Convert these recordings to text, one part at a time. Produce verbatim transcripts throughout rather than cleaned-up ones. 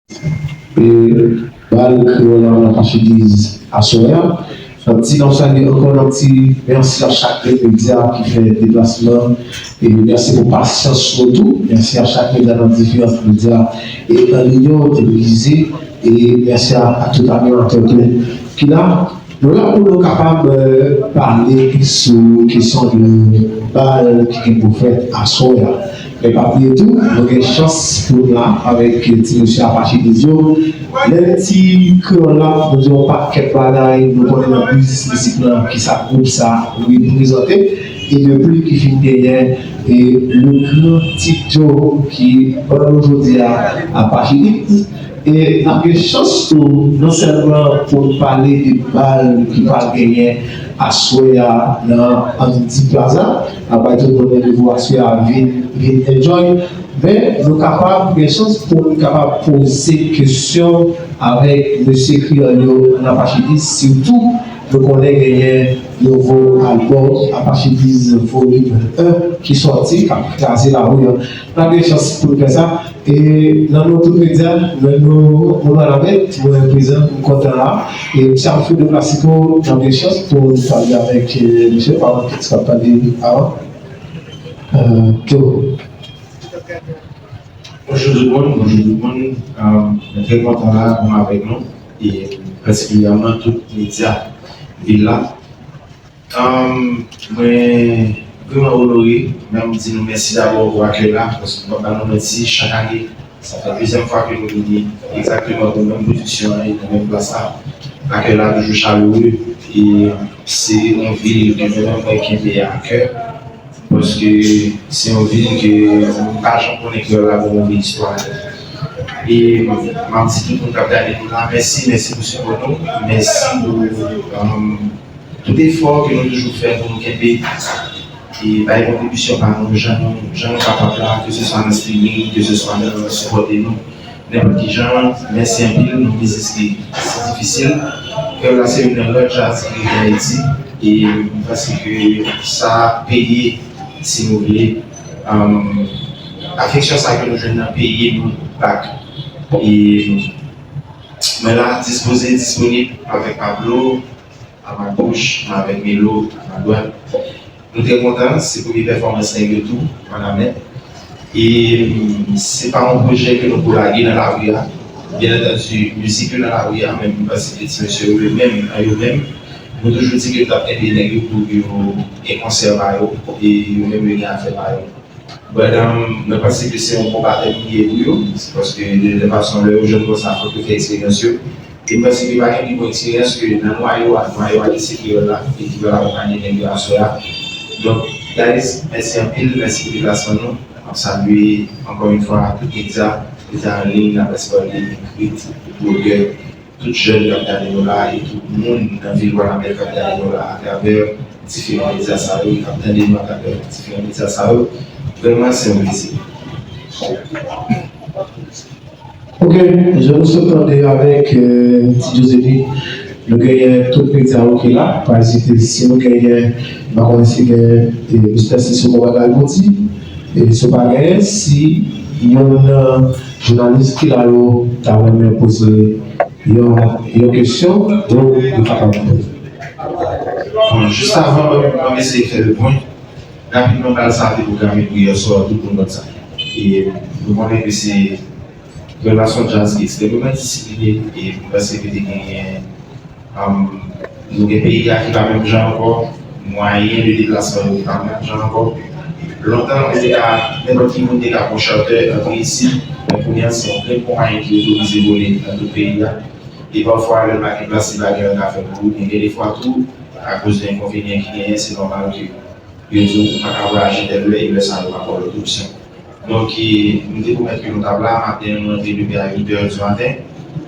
E bal kreyòl la nan Pachediz aswè a. N ap di, n ap salye ankò, n ap di mèsi a chak de medya ki fè deplasman. E mèsi pou pasyans nou tou. Mèsi a chak medya nan diferans medya. E nan liy yo, televize. E mèsi a, a tout animatè tou ki la. Nou la pou nou kapab, eh, pale sou kesyon de bal ki gen pou fèt aswè a. Men pa bliye tou, nou gen chans pou nou la avèk ti mesye Apache Dizyo. Lè n di kreyòl la, nou di yon pakèt bagay, nou konnen nan biznis mizik lan, ki sa gwoup sa reprezante, e de plis ki fin genyen, e le gran Ti Djo ki ban nou jodi a, Apache Dizyo. E n ap gen chans tou, non sèlman pou n pale de bal ki pral genyen aswè a nan Andy Plaza, n ap bay tout moun randevou aswè a, vin, vin enjoy, men nou kapab gen chans pou n kapab poze kesyon avèk mesye kreyòl yo nan Apache Dizyo, sitou nou konnen genyen nouvo albòm Apache Dizyo Volim en ki sòti, k ap kraze lari a. N ap gen chans pou n fè sa. E nan non tout medya, nan non Moman Lamèt, mwen prezan, m kontan la. E mesye Alfredo Classico, n ap gen chans pou n pale avèk, eh, mesye, pa kont ki t ap pale avan. Eh, Théo. Bonjou tout moun, bonjou tout moun. Eh, mwen trè kontan la, ansanm avèk nou. E patikilyèman tout medya vil la. Ahn, mwen vrèman onore, men m di nou mèsi dabò pou akèy la, paske m p ap ba nou manti, chak ane, sa fè dezyèm fwa ke nou vini egzakteman pou menm pwodiksyon an e nan menm plas la. Akèy la toujou chalere, e se yon vil ke mwen menm mwen kenbe a kè, paske se yon vil ke m pa janm konnen kreyòl la gen yon move istwa. E m ap di tout moun k ap gade nou la, mèsi, mèsi pou sipò nou, mèsi pou, ahn, tout efò ke nou toujou fè pou nou kenbe e bay kontribisyon pa nou jan nou, jan nou kapab la, ke se swa nan streaming, ke se swa nan sipòte nou nenpòt ki jan. Mèsi anpil, nou biznis li si difisil. Kreyòl la se youn nan lòt djaz ki rete Ayiti, e m panse ke sa peye, si nou vle, ahn, afeksyon sa ke nou jwenn nan peye nou bak. E mwen la, dispoze, disponib avèk Pablo, a ma goch, mwen avèk Melo, a ma dwat. Nou trè kontan, se premye pèfòmans nèg yo tou, Mannamèt. E, mm, se pa yon pwojè ke nou pou lage nan lari a. Byen antandi, mizik yo nan lari a, men m panse ke ti mesye yo, yo menm, an yo menm, nou toujou di ke yo t ap kenbe nèg yo pou yo gen konsè pa yo, e yo menm yo gen afè pa yo. But, um, mwen panse ke se yon bon batèm li ye pou yo, se paske de tout fason, lè yo jwenn konsa, fòk yo fè eksperyans yo. E m panse ke pa gen pi bon eksperyans ke nan nwayo a, nwayo a ki se kreyòl la, e ki pral akonpaye nèg yo aswè a. Donk, guys, mèsi anpil, mèsi pou deplasman nou. M ap salye, ankò yon fwa, tout medya, medya an liy, laprès pale, ekri, blogè, tout jèn k ap gade nou la, e tout moun nan vil Wanament k ap gade nou la, atravè diferan medya sa yo, k ap tande nou atravè diferan medya sa yo. Vrèman, se yon plezi. Ok, jan nou sot tande avèk, eh, Ti Djo te di, nou genyen tout medya yo ki la, pa ezite, si nou genyen, m pa konnen si gen, eh, Mister Sisou Komandan pou di, e si w pa genyen, si yon nan jounalis ki la yo ta renmen poze yon, yon kesyon, donk, yo kapab poze. Bon, jis avan, mwen, mwen eseye fè le pwen. Rapidman, bal sa a te pwograme pou yè swa, tout moun konn sa. E nou konnen ke se relasyon djaz ki ekstrèmeman disipline, e m panse ke te genyen, um, nou gen peyi a ki pa menm jan ankò, mwayen de deplasman yo ki pa menm jan ankò. Lontan, ou te ka, nenpòt ki moun te ka pran chantè antre isit, men kounye a, se yon grenn konpayi ki otorize vole nan tout peyi a. E pafwa, lè l pa gen plas, li pa gen anyen a fè pou ou. Men gen defwa tou, akoz de enkonvenyan ki genyen, se nòmal ke yo di w ou pa ka vwayaje tèl lè, e lè sa a, yo pa ba w lòt opsyon. Donk, e, nou te pwomèt ke nou t ap la maten, nou rantre depi a uit è di maten,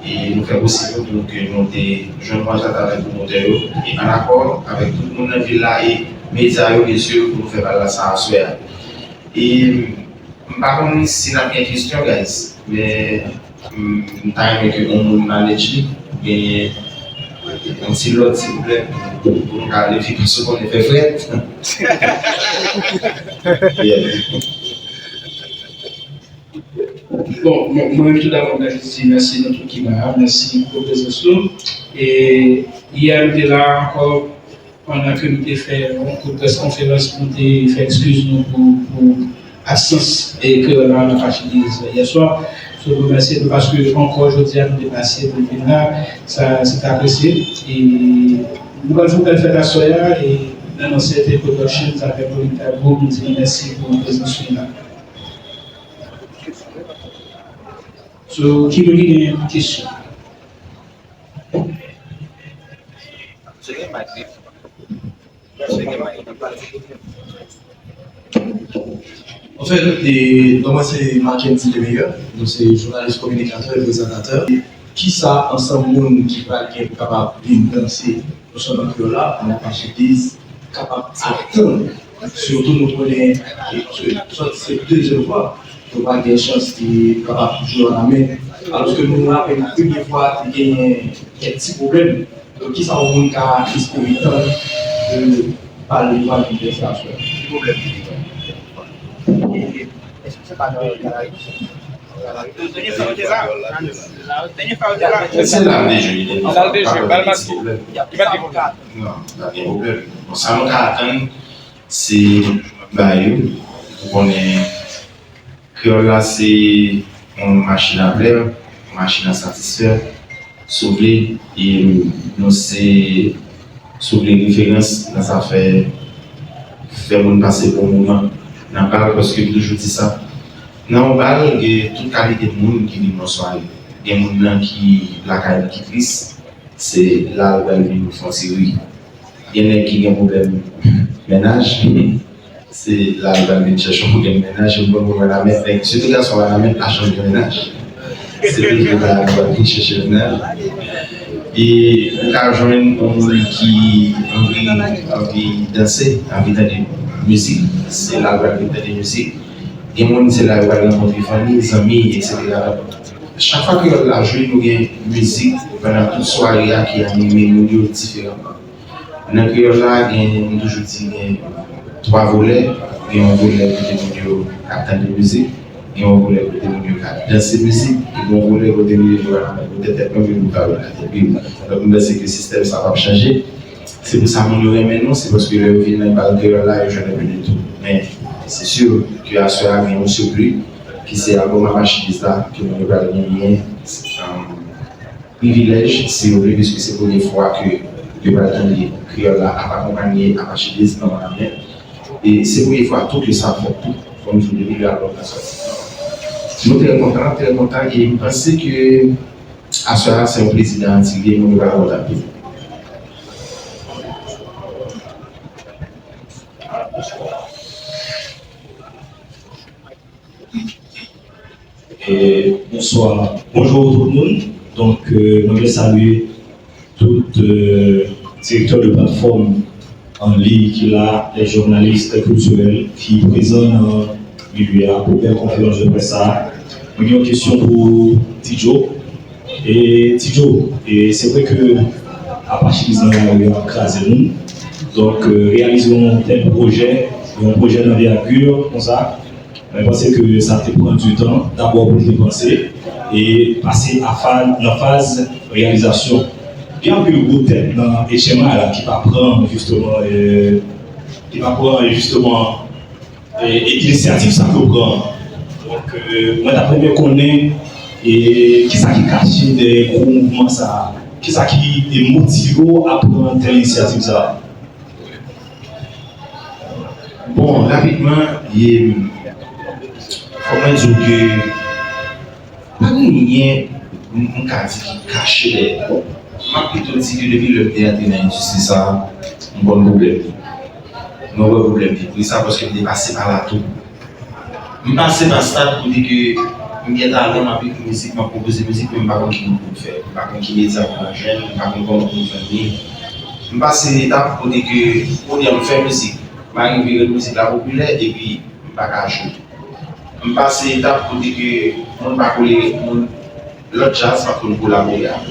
e nou fè posib pou nou ke nou te jwenn yon antant avèk pwomotè yo, e an akò avèk tout moun nan vil la e medya yo, byen si, pou nou fè bal la sa aswè a. E m pa konn si n ap gen kesyon, guys, men, mm, m ta renmen ke yon moun manage li, oubyen yon ti lòd, silvouplè, pou, pou nou ka leve, paske w konnen fè frèt. Yeah. Bon, mwen, mwen menm tou dabò, mwen jis di mèsi nou tout ki la a, mèsi pou prezans nou. E yè nou te la ankò, pandan ke nou te fè yon kout près konferans, nou te fè ekskiz nou pou, pou absans e kreyòl la nan Apachidiz yè swa. So, nou remèsye nou paske ankò jodi a nou deplase pou nou vin la, sa se apresye. E nou pral fè yon bèl fèt aswè a e nan non C T Productions avèk Lolita Group, nou di nou mèsi pou prezans nou la. So, ki moun ki gen kesyon? Anfèt, e, non mwen se Mackendy Lemeilleur, nou se jounalis, kominikatè e prezantatè. Kisa ansanm moun ki pral gen pou kapab vin danse non sèlman kreyòl la, men Apachidiz kapab atann. Sitou nou konnen, e, paske sòti se dezyèm fwa, nou pa gen chans li kapab jwe an amen. Alòske nou raple nou premye fwa te genyen kèk ti pwoblèm. Donk, kisa yon moun ka espere tann de pale de vwa de sa sou? Ki pwoblèm ki gen? Èske se pa nan Karayi? Se la deje, li deje. Sa l deje, bal maske. Li pa t gen pwoblèm. Non, pa gen pwoblèm. Bon, sa nou ka atann, se ba yo, ou konnen, kreyòl la se yon machin a plè, yon machin a satisfè, si w vle, e nou se, si w vle, referans nan zafè fè moun pase bon moman nan bal, paske m toujou di sa. Nan yon bal, gen tout kalite moun ki vin nan sware. Gen moun nan ki lakay li ki tris, se la l pral vin fè yon ti ri. Gen nèg ki gen pwoblèm mennaj, se la l pral vin chèche yon pwoblèm mennaj, yon bon pwoblèm lamèt. Nèg, sitou gason lamèt, pa janm gen mennaj. Se toujou la l pral vin chèche mennaj. E ou ka jwenn yon moun ki anvi, anvi danse, anvi tande mizik, se la l pral vin tande mizik. Gen moun, se la yo pral rankontre fanmi, zanmi, etsetera. Chak fwa kreyòl la jwe, nou gen mizik pandan tout sware a ki anime moun yo diferaman. Nan kreyòl la, gen, m toujou di, gen twa volè. Gen yon volè kote moun yo ka tande mizik, gen yon volè kote moun yo ka danse mizik, e gen yon volè kote moun yo ka pote tèt kanpe pou kawè la tèt yo. Donk, m panse ke sistèm sa p ap chanje. Se pou sa moun yo renmen nou, se paske lè yo vin nan bal kreyòl la, yo jwenn enpe de tou. Men, se si ke aswè a gen yon sipri, ki se albòm Apachidiz la, ke moun yo pral genyen, um, privilèj, si yo vle, piske se premye fwa ke yo pral tande kreyòl la ap akonpanye Apachidiz nan mòn amyè. E se premye fwa tou ke sa fèt tou, kòm jou depi lè albòm la sòti. Nou trè kontan, trè kontan, e m panse ke aswè a se yon plezi nan atire moun yo pral kontan. E, bonswa, bonjou tout moun. Donk, euh, mwen vle salye tout, euh, direktè de platfòm an liy ki la, lè jounalis, lè kiltirèl ki prezan nan milye a pou bèl konferans de près sa a. Mwen gen yon kesyon pou Ti Djo. E Ti Djo, e se vre ke Apachidiz nan lari a ap kraze moun. Donk, euh, reyalize yon tèl pwojè, yon pwojè danvègir konsa, mwen panse ke sa te pran du tan dabò pou l te panse e pase a faz, nan faz reyalizasyon. Gen anpil gwo tèt nan H M I la ki pa pran jisteman, euh, ki pa pran jisteman e, e inisyativ sa ke w pran. Donk, euh, mwen t ap renmen konnen, e, kisa ki kache dèyè gwo mouvman sa a? Kisa ki, e, motive w a pran tèl inisyativ sa a? Bon, rapidman, e, fò mwen di w ke pa gen anyen m, m ka di ki kache dèyè. Bon, m ap pito di ke depi lè m te antre nan endistri sa a, m konn pwoblèm li. Mwen wè pwoblèm li. Poukisa? Paske m te pase pa la tou. M pase pa stad kote ke m gen talan, m ap ekri mizik, m ap pwopoze mizik, men m pa konn ki bout pou m fè. M pa konn ki medya pou m al jwenn, m pa konn kòman pou m jwenn li. M pase etap kote ke, kounye a m fè mizik, m arive rèd mizik la popilè, epi m pa ka jwe. M pase etap kote ke moun pa kole, moun lòt djaz pa konn kolabore avè m.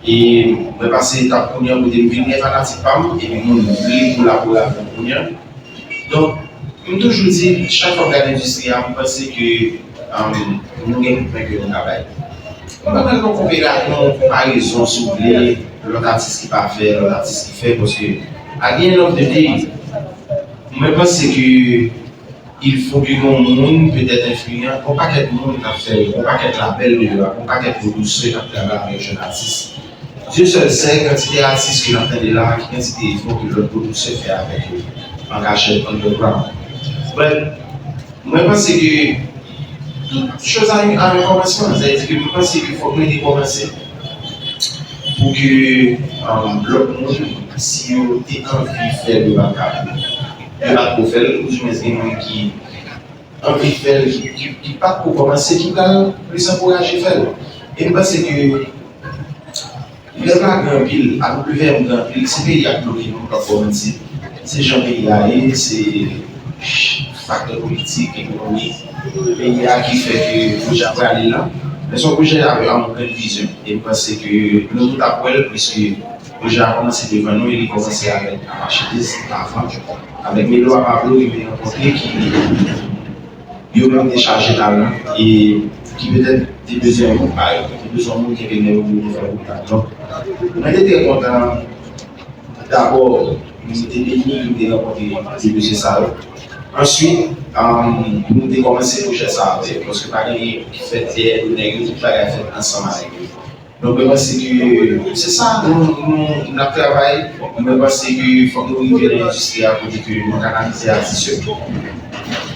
E mwen pase etap kounye a kote m vin gen fanatik pa m, epi moun vle kolabore avè m kounye a. Donk, m toujou di, chak fwa m gade endistri a, m panse ke, Um, nou gen koupè ke nou ka bay. Mwen pa pral nan konpera-, nan konparezon, si w vle, lòt atis ki pa fè, lòt atis ki fè, paske at the end of the day, mwen panse ke il fo ke yon moun petèt enfliyan, yon pakèt moun k ap fè, yon pakèt labèl deyò a, yon pakèt pwodisè k ap travay avèk jèn atis. Dieu seul sait kantite atis ke n ap tande la, ki kantite efò ke lòt pwodisè fè avèk yo, an kachèt, underground. But, mwen panse ke tout choz a, a yon kòmansman, sa vle di ke mwen panse ke fòk mwen te kòmanse pou ke, um, lòt moun, si yo te anvi fè l, yo pa t ka fè l. Yo pa t ko fè l, oudimwens gen moun ki anvi fè l, ki, ki, ki pa t ko kòmanse, ki pral plis ankouraje fè l. E m panse ke lè m la gen anpil, A W M gen anpil, se peyi a k bloke nou, m p ap fè w manti. Se jan peyi a ye, se faktè politik, ekonomik peyi a ki fè ke pwojè a prale la. Men se yon pwojè avèk yon grenn vizyon. E m panse ke nou tout ap wè l, piske pwojè a kòmanse devan nou e li kòmanse avèk Apache Biz avan. Avèk Melo a Pablo, yo te rankontre ki yo menm te chaje talan e ki petèt te bezwen yon moun parèy mwen, te bezwen yon moun ki enpè nèg yo pou vin fè wout la. Donk, mwen te trè kontan. Dabò, nou te beni pou nou te rankontre de mesye sa yo. Answit, um, pou nou te kòmanse pwojè sa a avè yo, paske pa gen anyen ki fèt dèyè do nèg yo, tout bagay fèt ansanm avèk yo. Donk, mwen panse ke se sa, nou, nou, n ap travay. Mwen panse ke fòk nou rive nan endistri a kote ke nou kanalize atis yo.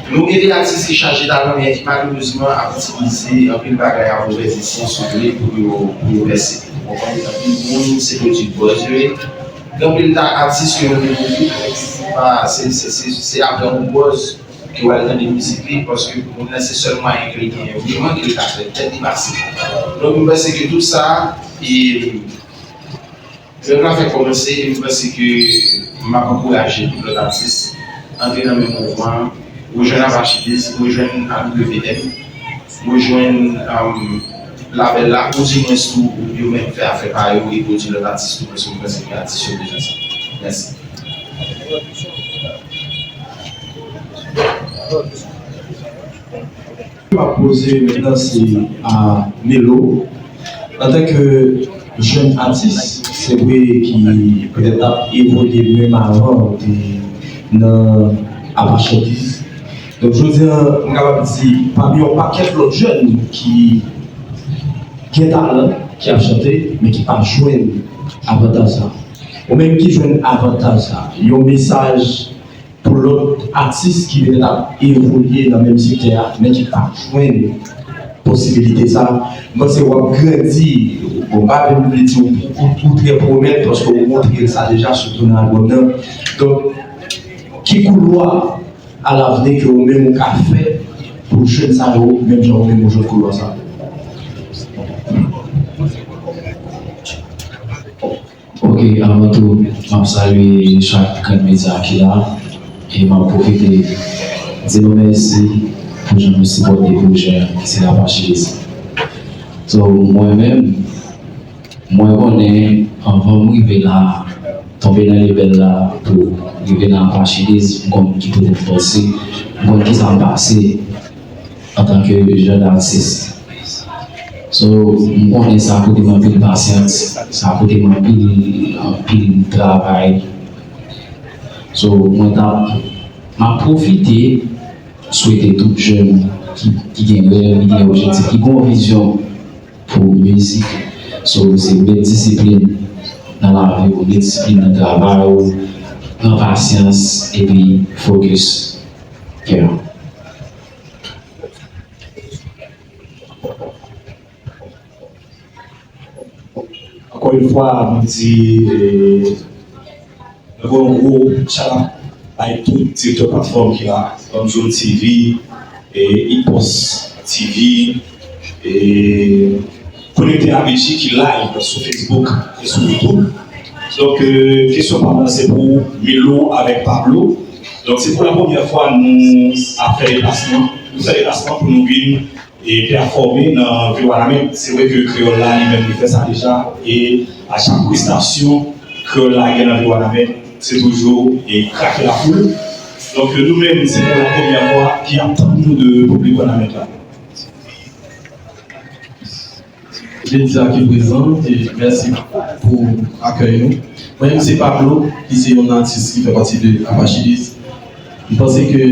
Nou gen de atis ki chaje talan, men ki malerezman ap itilize anpil bagay a movèz esans, si w vle, pou yo, pou yo pèse. Ou konprann? Anpil moun, se pwodui buzz yo ye. Gen anpil ta atis ke nou te pwodui, men se pa, se, se, se, se apre yon buzz ke w al tande mizik li, paske moun nan se sèl mwayen ke l genyen vreman ke l ka fè tèt li pase. Donk, mwen panse ke tout sa, e, lè n ap fè kòmanse, e m panse ke m ap ankouraje tout lòt atis antre nan menm mouvman an, rejwenn Apache Biz, rejwenn A W M, rejwenn, um, labèl la, oudimwens tou, yo menm fè afè pa yo e pwodui lòt atis tou, paske m panse ke atis yo bezwen sa. Mèsi. M ap poze mentnan se a Melo. Antanke jèn atis, se vre ki petèt t ap evolye menm avan ou te nan Apache Biz. Donk, jodi a, m kapab di, pami yon pakèt lòt jèn ki gen talan, ki ap chante, men ki pa jwenn avantaj sa. Ou menm ki jwenn avantaj sa, yon mesaj pou lòt atis ki petèt ap evolye nan menm sektè a, men ki pa jwenn posibilite sa. M panse w ap grandi. Bon, m pa menm vle di w, ou, ou trè pwomèt, paske w montre l sa deja, sitou nan albòm nan. Donk, ki koulwa a lavni ke ou menm ou ka fè pou jèn sa yo, menm jan ou menm ou jwenn koulwa sa? Ok, avan tou, m ap salye chak grenn medya ki la, e m ap pwofite di nou mèsi pou jan nou sipòte pwojè an, ki se Apache Biz. So, mwen menm, mwen konnen, anvan m rive la, tonbe nan lebèl la, pou rive nan Apache Biz, m konn ki kote m pase, m konn kisa m pase antanke jèn atis. So, m konnen sa koute m anpil pasyans, sa koute m anpil, anpil travay. So, mwen t ap, m ap pwofite swete tout jèn ki, ki gen rèv, ki gen objektif, ki gen yon vizyon pou mizik. So, se met disiplin nan lavi w, met disiplin nan travay ou, pran pasyans, epi focus. Yeah. Ankò yon fwa, nou di, eh, nou voye yon gwo shout out bay tout direktè platfòm ki la, Banm Joun T V, eh, Hit Post T V, eh, Konekte a Beljik ki live sou Facebook e sou YouTube. Donk, eh, kesyon pa m nan se pou Melo avèk Pablo. Donk, se pou la premyè fwa nou ap fè deplasman. Nou fè deplasman pou nou vin e pèfòme nan vil Wanament. Se vre ke kreyòl la, li menm, li fè sa deja, e a chak prestasyon kreyòl la gen nan vil Wanament, se toujou e krake lafoul. Donk, nou menm, se pou la premyè fwa ki ap tann nou de piblik Wanament la. Medya ki prezan, e mèsi pou akèy nou. Mwen menm se Pablo, ki se yon atis ki fè pati de Apachidiz. M panse ke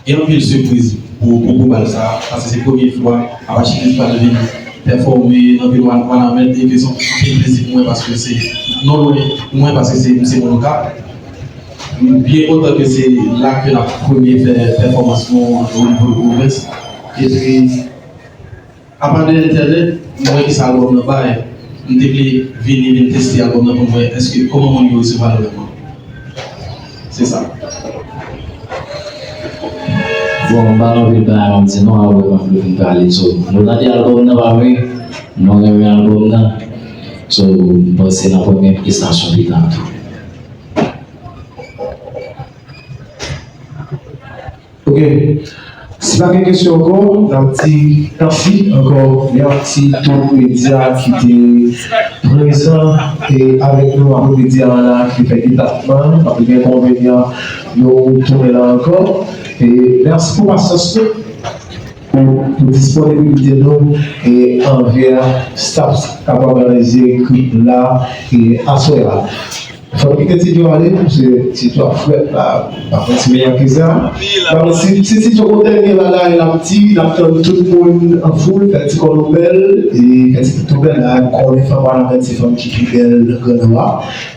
gen anpil sipriz pou, pou, pou bal sa, paske se premye fwa Apachidiz pral vin pèfòme nan vil Wan-, Wanament, e ke se yon anpil plezi pou mwen, paske se non lwen pou mwen, paske se, se moun Okap. M byen kontan ke se la ke n ap premye fè pèfòmans nou o nivo de pwovens. Epi, apa de entènèt, m wè kisa albòm nan bay. M te vle vini, vin teste albòm nan pou m wè èske kòman moun yo resevwa l vrèman. Se sa. Bon, m pa gen anpil bagay pou m di non, apre m ap vin pale. So, nou tande albòm nan, pa vre? Nou renmen albòm nan. So, m panse n ap pran yon estasyon pita tou. Ok. Si pa gen kesyon ankò, n ap di mèsi ankò. Mèsi tout medya ki te prezan e avèk nou apre midi a la, ki te fè deplasman. Pa t gen enkonvenyan, nou tounen la ankò. E mèsi pou pasyans nou, pou, pou disponibilite nou e anvè staff k ap òganize klip la e aswè a. Fò n kite Ti Djo ale, paske Ti Djo ap frèt la, pa fè ti meyè ke sa. Bon, si, si Ti Djo kontan gen bagay l ap di, l ap tann tout moun an foul, fè ti kò nou bèl, e fè ti tèt nou bèl la, m konnen fanm Wanament se fanm ki pi bèl nan Gran Nò a.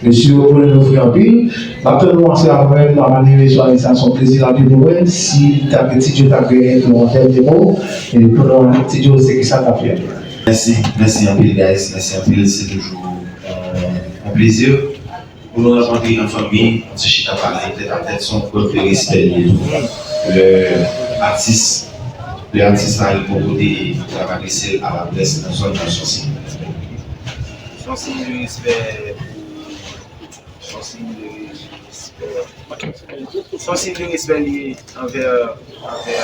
Mesye yo konnen nou fre anpil. M ap tann nou ansanm avè m, n ap anime sware sa, se yon plezi l ap ye pou mwen. Si ta gen Ti Djo ta gen yon dènye mo, e pou nou, Ti Djo, se kisa n ap fè? Mèsi, mèsi anpil, guys. Mèsi anpil. Se toujou, euh, yon plezi. Pou nou rankontre an fanmi, nou ti chita pale tèt a tèt, se yon prèv de respè li ye tou. Lè atis, lè atis la rive yon kote, li pral adrese l a laprès nan zòn nan, se yon siy. Se yon siy de respè. Se yon siy de respè. Se yon siy de respè li ye anvè, anvè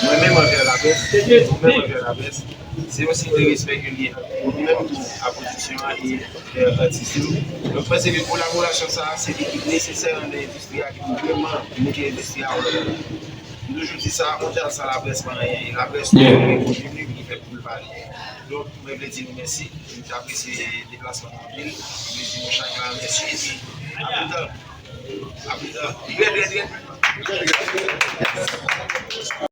mwen menm, anvè laprès, nou menm anvè laprès. Se yon siy de respè ke li ye pou nou menm tou, a pwodiksyon an e, e atis yo. Donk, m panse ke kolaborasyon sa a, se li ki nesesè anndan endistri a, ki pou vrèman mete endistri a an valè. M toujou di sa, yon djaz san laprès pa anyen, e laprès se yon kontini ki fèt pou l pale. Donk, mwen vle di nou mèsi, m t apresye deplasman nou anpil, m vle di nou chak la mèsi, epi a pita, a pita, trè, trè, trè.